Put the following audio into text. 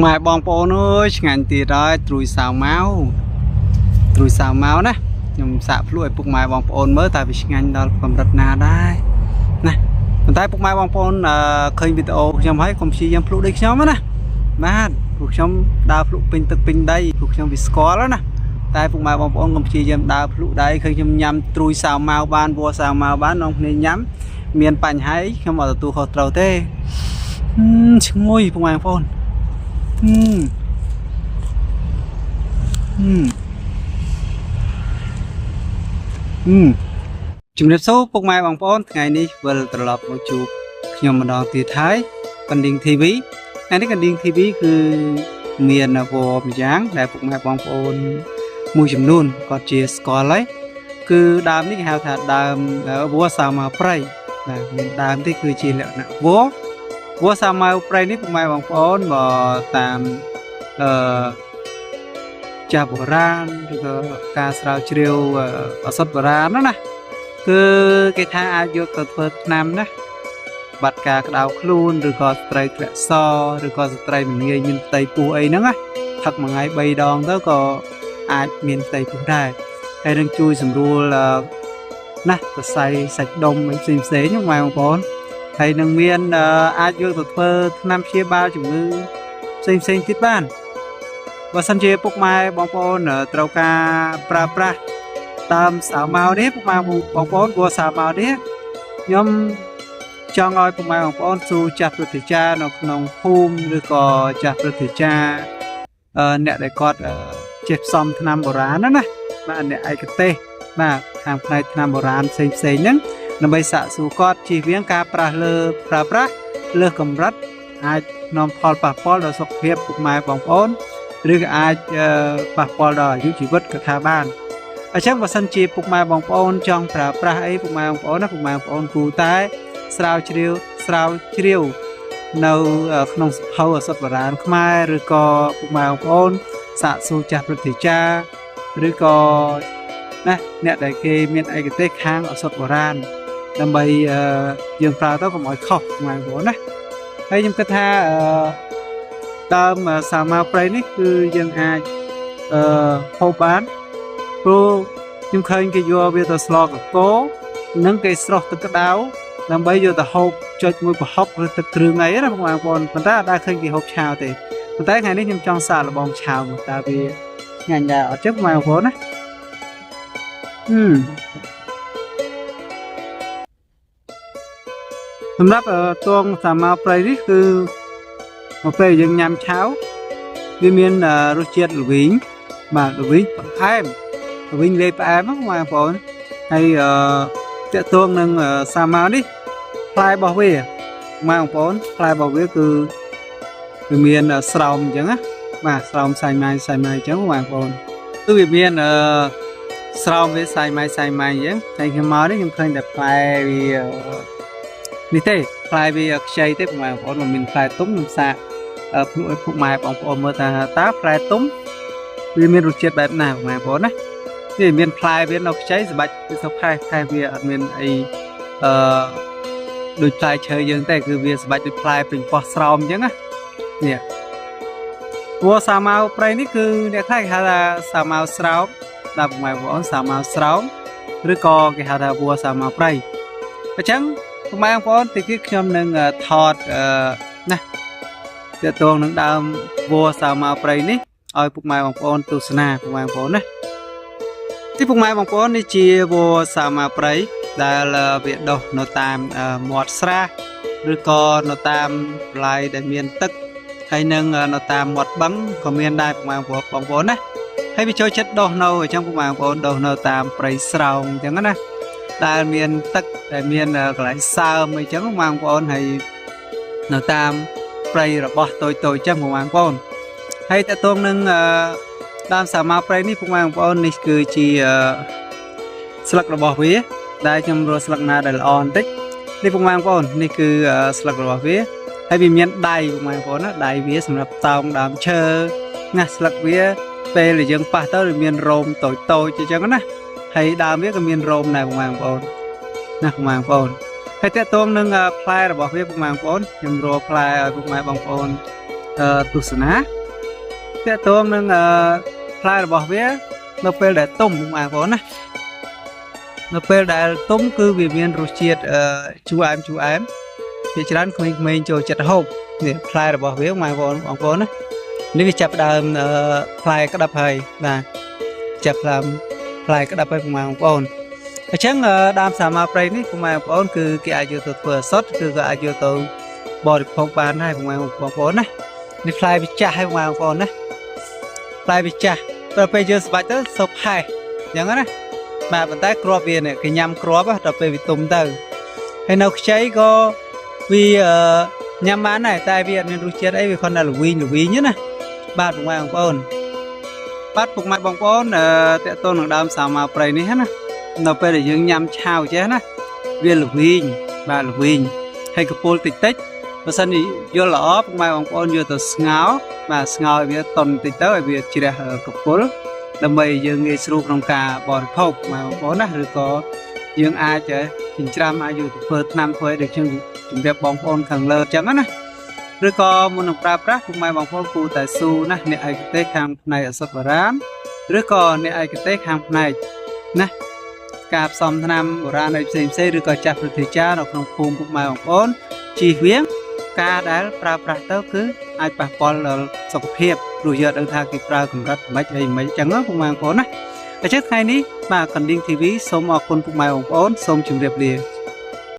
ម៉ែបងប្អូនអើយឆ្ងាញ់ទៀតហើយត្រួយសាវម៉ាវត្រួយសាវម៉ាវណាខ្ញុំសាកភ្លក់ឲ្យពុកម៉ែបងប្អូនមើលតើវាឆ្ងាញ់ដល់កម្រិតណាដែរណាប៉ុន្តែពុកម៉ែបងប្អូនឃើញវីដេអូខ្ញុំហើយកុំព្យាយាមភ្លក់ដូចខ្ញុំណាបាទព្រោះខ្ញុំដើរភ្លក់ពេញទឹកពេញដីព្រោះខ្ញុំវាស្គាល់ណាតែពុកម៉ែបងប្អូនកុំព្យាយាមដើរភ្លក់ដែរឃើញខ្ញុំញ៉ាំត្រួយសាវម៉ាវបានវល្លិសាវម៉ាវបាននាំគ្នាញ៉ាំមានបញ្ហាអីខ្ញុំអត់ទទួលខុសត្រូវទេឈ្ងុយពុកម៉ែបងប្អូន ហឹមហឹមហឹមជំរាបសួរពុកម៉ែបងប្អូនថ្ងៃនេះវិលត្រឡប់មកជួបខ្ញុំម្ដងទៀតហើយកណ្ឌីង TV ថ្ងៃនេះកណ្ឌីង TV គឺមានវល្លិម្យ៉ាងដែលពុកម៉ែបងប្អូនមួយចំនួនគាត់ជាស្គាល់ហើយគឺដើមនេះគេហៅថាដើមវល្លិសាម៉ាព្រៃបាទមានដើមទេគឺជាលក្ខណៈវល្លិវល្លិសាម៉ាព្រៃនេះពុកម៉ែបងប្អូនបើតាមអឺ ចាស់បុរាណឬក៏ការស្រាវជ្រាវឱសថបុរាណណាណាគឺគេថាអាចយកទៅធ្វើថ្នាំណាបាត់ការក្តៅខ្លួនឬក៏ស្ត្រីធ្លាក់សឬក៏ស្ត្រីមិនងាយមានផ្ទៃពោះអីហ្នឹងណាផឹកមួយថ្ងៃ3ដងទៅក៏អាចមានផ្ទៃពោះដែរហើយនឹងជួយសម្រួលណាសរសៃសាច់ដុំអីផ្សេងផ្សេងហ្នឹងបងប្អូនហើយនឹងមានអាចយកទៅធ្វើថ្នាំព្យាបាលជំងឺផ្សេងផ្សេងទៀតបាន បើសិនជាពុកម៉ែបងប្អូនត្រូវការប្រើប្រាស់តាមសាវម៉ាវនេះពុកម៉ែបងប្អូនព្រោះសាវម៉ាវនេះខ្ញុំចង់ឲ្យពុកម៉ែបងប្អូនសួរចាស់ព្រឹទ្ធាចារ្យនៅក្នុងភូមិឬក៏ចាស់ព្រឹទ្ធាចារ្យអ្នកដែលគាត់ចេះផ្សំថ្នាំបុរាណណាណាបាទអ្នកឯកទេសបាទខាងផ្នែកថ្នាំបុរាណផ្សេងផ្សេងហ្នឹងដើម្បីសាកសួរគាត់ជៀសវាងការប្រាស់លើប្រើប្រាស់លើសកម្រិតអាចនាំផលប៉ះពាល់ដល់សុខភាពពុកម៉ែបងប្អូន ឬក៏អាចប៉ះពាល់ដល់អាយុជីវិតក៏ថាបានអញ្ចឹងបើសិនជាពុកម៉ែបងប្អូនចង់ប្រើប្រាស់អីពុកម៉ែបងប្អូនណាពុកម៉ែបងប្អូនគូតែស្រាវជ្រាវស្រាវជ្រាវនៅក្នុងសភៅឱសថបុរាណខ្មែរឬក៏ពុកម៉ែបងប្អូនសាកសួរចាស់ព្រឹទ្ធាចារ្យឬក៏ណាអ្នកដែលគេមានឯកទេសខាងឱសថបុរាណដើម្បីយើងប្រើទៅកុំឲ្យខុសពុកម៉ែបងប្អូនណាហើយខ្ញុំគិតថាដើមសាម៉ាព្រៃនេះគឺយើងអាចអឺហូបបានព្រោះខ្ញុំឃើញគេយកវាទៅស្លកកនិងគេស្រុះទឹកក្តៅដើម្បីយកទៅហូបចុចមួយប្រហុកឬទឹកគ្រឿងអីណាបងប្អូនប៉ុន្តែអត់ដែលឃើញគេហូបឆាវទេប៉ុន្តែថ្ងៃនេះខ្ញុំចង់សាកល្បងឆាវមកតើវាឆ្ងាញ់ដែរអត់ចឹងបងប្អូនណាហឹមសម្រាប់តងសាម៉ាព្រៃនេះគឺមកពេលយើងញ៉ាំឆាវ វាមានរសជាតិល្វីងបាទល្វីងផ្អែមល្វីងលេផ្អែមហ្នឹងបងប្អូនហើយអឺតកតងនឹងសាម៉ាវនេះផ្លែរបស់វាបងប្អូនផ្លែរបស់វាគឺវាមានស្រោមអញ្ចឹងណាបាទស្រោមសាយម៉ាយសាយម៉ាយអញ្ចឹងបងប្អូនគឺវាមានអឺស្រោមវាសាយម៉ាយសាយម៉ាយអញ្ចឹងហើយខ្ញុំមកនេះខ្ញុំឃើញតែផ្លែវានេះទេផ្លែវាខ្ចីទេបងប្អូនមិនមានផ្លែទុំខ្ញុំសាកភ្លក់ឲ្យពុកម៉ែបងប្អូនមើលថាតើផ្លែទុំវាមានរសជាតិបែបណាបងប្អូនណាវាមានផ្លែវានៅខ្ចីស្បាច់វាសុខផែផែវាអត់មានអីអឺដូចផ្លែឈើយើងទេគឺវាស្បាច់ដូចផ្លែពេញពោះស្រោមអញ្ចឹងណានេះព្រោះសាម៉ាវព្រៃនេះគឺអ្នកខ្លះគេហៅថាសាម៉ាវស្រោមដល់ពុកម៉ែបងប្អូនសាម៉ាវស្រោមឬក៏គេហៅថាវល្លិសាម៉ាវព្រៃអញ្ចឹងពុកម៉ែបងប្អូនទីទៀតខ្ញុំនឹងថតអឺណា ទាក់ទងនឹងដើមវល្លិសាម៉ាវព្រៃនេះឲ្យពុកម៉ែបងប្អូនទស្សនាពុកម៉ែបងប្អូនណាទីពុកម៉ែបងប្អូននេះជាវល្លិសាម៉ាវព្រៃដែលវាដុះនៅតាមមាត់ស្រះឬក៏នៅតាមបន្លែដែលមានទឹកហើយនឹងនៅតាមមាត់បឹងក៏មានដែរពុកម៉ែបងប្អូនណាហើយវាចូលចិត្តដុះនៅអញ្ចឹងពុកម៉ែបងប្អូនដុះនៅតាមព្រៃស្រោងអញ្ចឹងណាដែលមានទឹកដែលមានកន្លែងសើមអីចឹងពុកម៉ែបងប្អូនហើយនៅតាម ព្រៃរបស់តូចតូចចឹងបងប្អូនហើយតកតងនឹងដើមសាម៉ាព្រៃនេះពុកម៉ែបងប្អូននេះគឺជាស្លឹករបស់វាដែលខ្ញុំរកស្លឹកណាដែលល្អបន្តិចនេះពុកម៉ែបងប្អូននេះគឺស្លឹករបស់វាហើយវាមានដៃពុកម៉ែបងប្អូនណាដៃវាសម្រាប់តោងដើមឈើណាស្លឹកវាពេលដែលយើងប៉ះទៅវាមានរោមតូចតូចអញ្ចឹងណាហើយដើមវាក៏មានរោមដែរពុកម៉ែបងប្អូនណាពុកម៉ែបងប្អូន ហើយតកតងនឹងផ្លែរបស់វាពុកម៉ែបងប្អូនខ្ញុំរកផ្លែឲ្យពុកម៉ែបងប្អូន ទស្សនាតកតងនឹងអឺផ្លែរបស់វានៅពេលដែលទុំបងប្អូនណានៅពេលដែលទុំគឺវាមានរសជាតិអឺជូរអែមជូរអែមជាច្រើនក្មេងៗចូលចិត្តហូបនេះផ្លែរបស់វាបងប្អូនបងប្អូនណានេះវាចាប់ផ្ដើមអឺផ្លែក្តាប់ហើយបាទចាប់ផ្ដើមផ្លែក្តាប់ហើយបងប្អូនអញ្ចឹងអឺដើមសាមាព្រៃនេះបងប្អូនគឺគេអាចយកទៅធ្វើឱសថគឺក៏អាចយកទៅបរិភោគបានដែរបងប្អូនណានេះផ្លែវាចាស់ហើយបងប្អូនណាផ្លែវាចាស់ដល់ពេលយើងស្បាច់ទៅសុបហេះអញ្ចឹងណាបាទប៉ុន្តែគ្រាប់វានេះគេញ៉ាំគ្រាប់ដល់ពេលវាទុំទៅហើយនៅខ្ចីក៏វាអឺញ៉ាំបានដែរតែវាអត់មានរសជាតិអីវាគ្រាន់តែល្វីងល្វីងណាបាទបងប្អូនបាទពុកម៉ែបងប្អូនអឺតកតងនឹងដើមសាមាព្រៃនេះណានៅពេលដែលយើងញ៉ាំឆាវចេះណាវាល្វីងបាទល្វីងហើយកពូលតិចតិចបើសិនជាយល់ល្អពុកម៉ែបងប្អូនយកទៅស្ងោរបាទស្ងោរឲ្យវាតុនតិចទៅឲ្យវាជ្រះកពូលដើម្បីយើងងាយស្រួលក្នុងការបរិភោគម៉ែបងប្អូនណាឬក៏យើងអាចចិញ្ច្រាំអាចយកទៅធ្វើថ្នាំធ្វើឲ្យដូចខ្ញុំជម្រាបបងប្អូនខាងលើអញ្ចឹងណាឬក៏មុននឹងប្រើប្រាស់ពុកម៉ែបងប្អូនគួរតែស៊ូណាអ្នកឯកទេសខាងផ្នែកឱសថបុរាណឬក៏អ្នកឯកទេសខាងផ្នែកណាការផ្សំថ្នាំបុរាណអីផ្សេងផ្សេងឬក៏ចាស់ព្រឹទ្ធាចារ្យនៅក្នុងភូមិពុកម៉ែបងប្អូនជៀសវាងការដែលប្រើប្រាស់ទៅគឺអាចប៉ះពាល់ដល់សុខភាពព្រោះយើងអត់ដឹងថាគេប្រើកម្រិតមិនអីមិនអញ្ចឹងណាពុកម៉ែបងប្អូនណាអញ្ចឹងថ្ងៃនេះបាទកណ្ឌីង TV សូមអរគុណពុកម៉ែបងប្អូនសូមជម្រាបលា។